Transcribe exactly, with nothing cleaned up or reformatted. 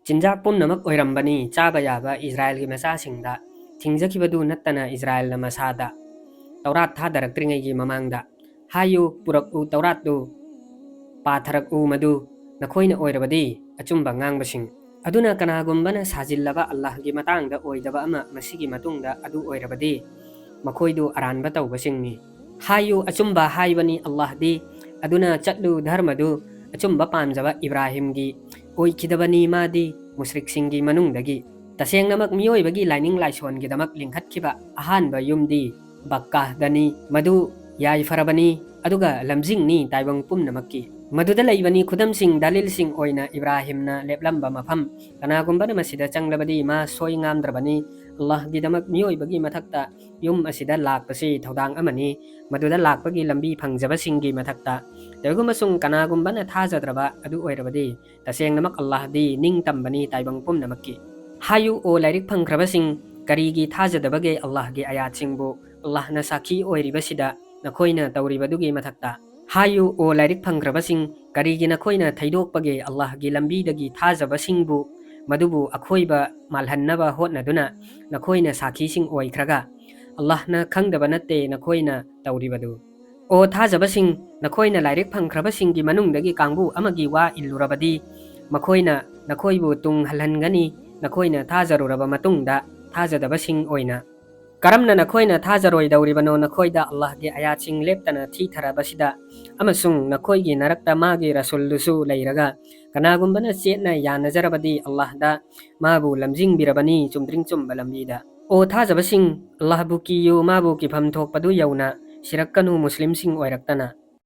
ꯆꯤꯟꯖꯥꯛ ꯄꯨꯝꯅꯃꯛ ꯑꯣꯏꯔꯝꯕꯅꯤ ꯆꯥꯕ ꯌꯥꯕ ꯏꯁꯔꯥꯌꯦꯜꯒꯤ ꯃꯆꯥꯁꯤꯡꯗ, ꯊꯤꯡꯖꯈꯤꯕꯗꯨ ꯅꯠꯇꯅ ꯏꯁꯔꯥꯌꯦꯜꯅ ꯃꯁꯥꯗ꯫ ꯇꯧꯔꯥꯠ ꯊꯥꯗꯔꯛꯇ꯭ꯔꯤꯉꯩꯒꯤ ꯃꯃꯥꯡꯗ, "ꯍꯥꯏꯌꯨ, ꯄꯨꯔꯛꯎ, ꯇꯧꯔꯥꯠꯇꯨ ꯄꯥꯊꯔꯛꯎ, ꯃꯗꯨ ꯅꯈꯣꯏꯅ ꯑꯣꯏꯔꯕꯗꯤ ꯑꯆꯨꯝꯕ ꯉꯥꯡꯕꯁꯤꯡ꯫ ꯑꯗꯨꯅ ꯀꯅꯥꯒꯨꯝꯕꯅ ꯁꯥꯖꯤꯜꯂꯕ ꯑꯜꯂꯥꯍꯒꯤ ꯃꯇꯥꯡꯗ ꯑꯣꯏꯗꯕ ꯑꯃ ꯃꯁꯤꯒꯤ ꯃꯇꯨꯡꯗ ꯑꯗꯨ ꯑꯣꯏꯔꯕꯗꯤ, ꯃꯈꯣꯏꯗꯨ ꯑꯔꯥꯟꯕ ꯇꯧꯕꯁꯤꯡꯅꯤ꯫ ꯍꯥꯏꯌꯨ, ꯑꯆꯨꯝꯕ ꯍꯥꯏꯕꯅꯤ ꯑꯜꯂꯥꯍꯗꯤ, ꯑꯗꯨꯅ ꯆꯠꯂꯨ, ꯙꯔꯃꯗꯨ ꯑꯆꯨꯝꯕ ꯄꯥꯝꯖꯕ ꯏꯕ꯭ꯔꯥꯍꯤꯝꯒꯤ ꯑꯣꯏꯈꯤꯗꯕꯅꯤ, ꯃꯥꯗꯤ ꯃꯨꯁ꯭ꯔꯤꯛꯁꯤꯡꯒꯤ ꯃꯅꯨꯡꯗꯒꯤ꯫ ꯇꯁꯦꯡꯅꯃꯛ ꯃꯤꯑꯣꯏꯕꯒꯤ ꯂꯥꯏꯅꯤꯡ ꯂꯥꯏꯁꯣꯟꯒꯤꯗꯃꯛ ꯂꯤꯡꯈꯠꯈꯤꯕ ꯑꯍꯥꯟꯕ ꯌꯨꯝꯗꯤ ꯕꯛꯀꯥꯍꯗꯅꯤ, ꯃꯗꯨ ꯌꯥꯏꯐꯔꯕꯅꯤ, ꯑꯗꯨꯒ ꯂꯝꯖꯤꯡꯅꯤ ꯇꯥꯏꯕꯪ ꯄꯨꯝꯅꯃꯛꯀꯤ꯫ ꯃꯗꯨꯗ ꯂꯩꯕꯅꯤ ꯈꯨꯗꯝꯁꯤꯡ, ꯗꯥꯂꯤꯜꯁꯤꯡ ꯑꯣꯏꯅ ꯏꯕ꯭ꯔꯥꯍꯤꯝꯅ ꯂꯦꯞꯂꯝꯕ ꯃꯐꯝ꯫ ꯀꯅꯥꯒꯨꯝꯕꯅ ꯃꯁꯤꯗ ꯆꯪꯂꯕꯗꯤ ꯃꯥ ꯁꯣꯏ ꯉꯥꯝꯗ꯭ꯔꯕꯅꯤ꯫ ꯑꯜꯂꯥꯍꯒꯤꯗꯃꯛ ꯃꯤꯑꯣꯏꯕꯒꯤ ꯃꯊꯛꯇ ꯌꯨꯝ ꯑꯁꯤꯗ ꯂꯥꯛꯄꯁꯤ ꯊꯧꯗꯥꯡ ꯑꯃꯅꯤ, ꯃꯗꯨꯗ ꯂꯥꯛꯄꯒꯤ ꯂꯝꯕꯤ ꯐꯪꯖꯕꯁꯤꯡꯒꯤ ꯃꯊꯛꯇ꯫ ꯀꯔꯤꯒꯨꯝꯕꯁꯨꯡ ꯀꯅꯥꯒꯨꯝꯕꯅ ꯊꯥꯖꯗ꯭ꯔꯕ ꯑꯗꯨ ꯑꯣꯏꯔꯕꯗꯤ, ꯇꯁꯦꯡꯅꯃꯛ ꯑꯜꯂꯥꯍꯗꯤ ꯅꯤꯡꯇꯝꯕꯅꯤ ꯇꯥꯏꯕꯪ ꯄꯨꯝꯅꯃꯛꯀꯤ꯫ ꯍꯥꯏꯌꯨ, ꯑꯣ ꯂꯥꯏꯔꯤꯛ ꯐꯪꯈ꯭ꯔꯕꯁꯤꯡ, ꯀꯔꯤꯒꯤ ꯊꯥꯖꯗꯕꯒꯦ ꯑꯜꯂꯥꯍꯒꯤ ꯑꯥꯌꯥꯠꯁꯤꯡꯕꯨ, ꯑꯜꯂꯥꯍꯅ ꯁꯥꯈꯤ ꯑꯣꯏꯔꯤꯕꯁꯤꯗ ꯅꯈꯣꯏꯅ ꯇꯧꯔꯤꯕꯗꯨꯒꯤ ꯃꯊꯛꯇ? ꯍꯥꯏꯌꯨ, ꯑꯣ ꯂꯥꯏꯔꯤꯛ ꯐꯪꯈ꯭ꯔꯕꯁꯤꯡ, ꯀꯔꯤꯒꯤ ꯅꯈꯣꯏꯅ ꯊꯩꯗꯣꯛꯄꯒꯦ ꯑꯜꯂꯥꯍꯒꯤ ꯂꯝꯕꯤꯗꯒꯤ ꯊꯥꯖꯕꯁꯤꯡꯕꯨ, ꯃꯗꯨꯕꯨ ꯑꯈꯣꯏꯕ ꯃꯥꯜꯍꯟꯅꯕ ꯍꯣꯠꯅꯗꯨꯅ ꯅꯈꯣꯏꯅ ꯁꯥꯈꯤꯁꯤꯡ ꯑꯣꯏꯈ꯭ꯔꯒ? ꯑꯜꯂꯥꯍꯅ ꯈꯪꯗꯕ ꯅꯠꯇꯦ ꯅꯈꯣꯏꯅ ꯇꯧꯔꯤꯕꯗꯨ꯫ ꯑꯣ ꯊꯥꯖꯕꯁꯤꯡ, ꯅꯈꯣꯏꯅ ꯂꯥꯏꯔꯤꯛ ꯐꯪꯈ꯭ꯔꯕꯁꯤꯡꯒꯤ ꯃꯅꯨꯡꯗꯒꯤ ꯀꯥꯡꯕꯨ ꯑꯃꯒꯤ ꯋꯥ ꯏꯜꯂꯨꯔꯕꯗꯤ, ꯃꯈꯣꯏꯅ ꯅꯈꯣꯏꯕꯨ ꯇꯨꯡ ꯍꯜꯍꯟꯒꯅꯤ, ꯅꯈꯣꯏꯅ ꯊꯥꯖꯔꯨꯔꯕ ꯃꯇꯨꯡꯗ ꯊꯥꯖꯗꯕꯁꯤꯡ ꯑꯣꯏꯅ꯫ ꯀꯔꯝꯅ ꯅꯈꯣꯏꯅ ꯊꯥꯖꯔꯣꯏꯗꯧꯔꯤꯕꯅꯣ, ꯅꯈꯣꯏꯗ ꯑꯜꯂꯥꯍꯒꯤ ꯑꯥꯌꯥꯠꯁꯤꯡ ꯂꯦꯞꯇꯅ ꯊꯤꯊꯔꯕꯁꯤꯗ, ꯑꯃꯁꯨꯡ ꯅꯈꯣꯏꯒꯤ ꯅꯔꯛꯇ ꯃꯥꯒꯤ ꯔꯁꯨꯜꯗꯨꯁꯨ ꯂꯩꯔꯒ? ꯀꯅꯥꯒꯨꯝꯕꯅ ꯆꯦꯠꯅ ꯌꯥꯅꯖꯔꯕꯗꯤ ꯑꯜꯂꯥꯍꯗ ꯃꯥꯕꯨ ꯂꯝꯖꯤꯡꯕꯤꯔꯕꯅꯤ ꯆꯨꯝꯗ꯭ꯔꯤꯡ ꯆꯨꯝꯕ ꯂꯝꯕꯤꯗ꯫ ꯑꯣ ꯊꯥꯖꯕꯁꯤꯡ, ꯑꯜꯂꯥꯍꯕꯨ ꯀꯤꯌꯨ, ꯃꯥꯕꯨ ꯀꯤꯐꯝ ꯊꯣꯛꯄꯗꯨ ꯌꯧꯅ ꯁꯤꯔꯛꯀꯅꯨ ꯃꯨꯁꯂꯤꯝꯁꯤꯡ ꯑꯣꯏꯔꯛꯇꯅ꯫